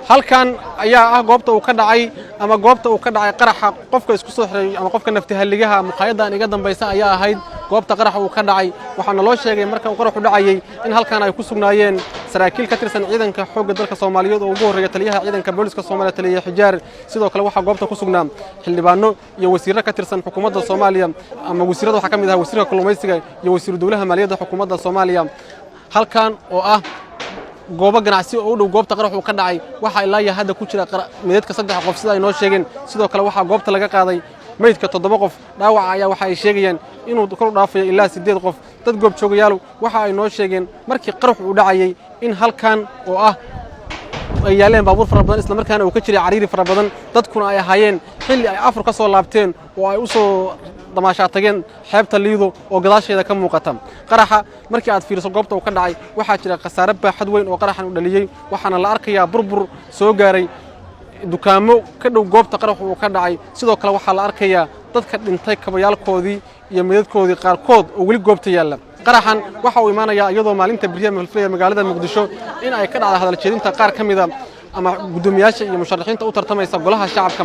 Halkan ayaa ah goobta uu ka dhacay ama goobta uu ka dhacay qaraxa qofka isku soo xiray ama qofka naftihaligaha. Muqaayadan iga dambaysa ayaa ahayd goobta qaraxa uu ka dhacay. Waxaana loo sheegay marka uu qaraxu dhacayay in halkan ay ku sugnaayeen saraakiil ka tirsan ciidanka xoogga dalka Soomaaliyeed oo ugu horreeya taliyaha ciidanka booliska Soomaaliya, taliya Xijaar. Sidoo kale waxaa goobta ku sugnaa xildhibaano iyo wasiirro ka tirsan xukuumadda Soomaaliya, ama wasiirrada waxaa ka mid ahaa wasiirka kalluumaysiga iyo wasiiru dowlaha maaliyadda xukuumadda Soomaaliya. Halkan oo ah goobo ganacsi oo u dhow goobta qarax uu ka dhacay, waxaa ilaa iyo hadda ku jira meydadka 3 qof, sida ay noo sheegeen. Sidoo kale waxaa goobta laga qaaday meydka 7 qof. Dhaawaca ayaa waxa ay sheegayaan inuu kor u dhaafayo ilaa 8 qof. Dad goobjoogayaalu waxa ay noo sheegeen markii qarax uu dhacayay in halkan oo ah ay yaaleen baabuur fara badan, isla markaana uu ka jiray cariiri fara badan, dadkuna ay ahaayeen xilli ay afur ka soo laabteen oo ay u soo damaashaa tageen xeebta Liido oo gadaasheeda ka muuqata. Qaraxa markii aad fiiriso goobta uu ka dhacay, waxaa jira khasaare baaxad weyn oo qaraxan u dhaliyey, waxaana la arkayaa burbur soo gaaray dukaamo ka dhow goobta qaraxu uu ka dhacay. Sidoo kale waxaa la arkayaa dadka dhintay kabayaalkoodii iyo meydadkoodii qaarkood oo weli goobta yaalla. Qaraxan waxa uu imaanayaa iyadoo maalinta beryaha malfilaya magaalada Muqdisho in ay ka dhacda hadal jeedinta qaar ka mida ama guddoomiyaasha iyo musharaxiinta u tartamaysa golaha shacabka.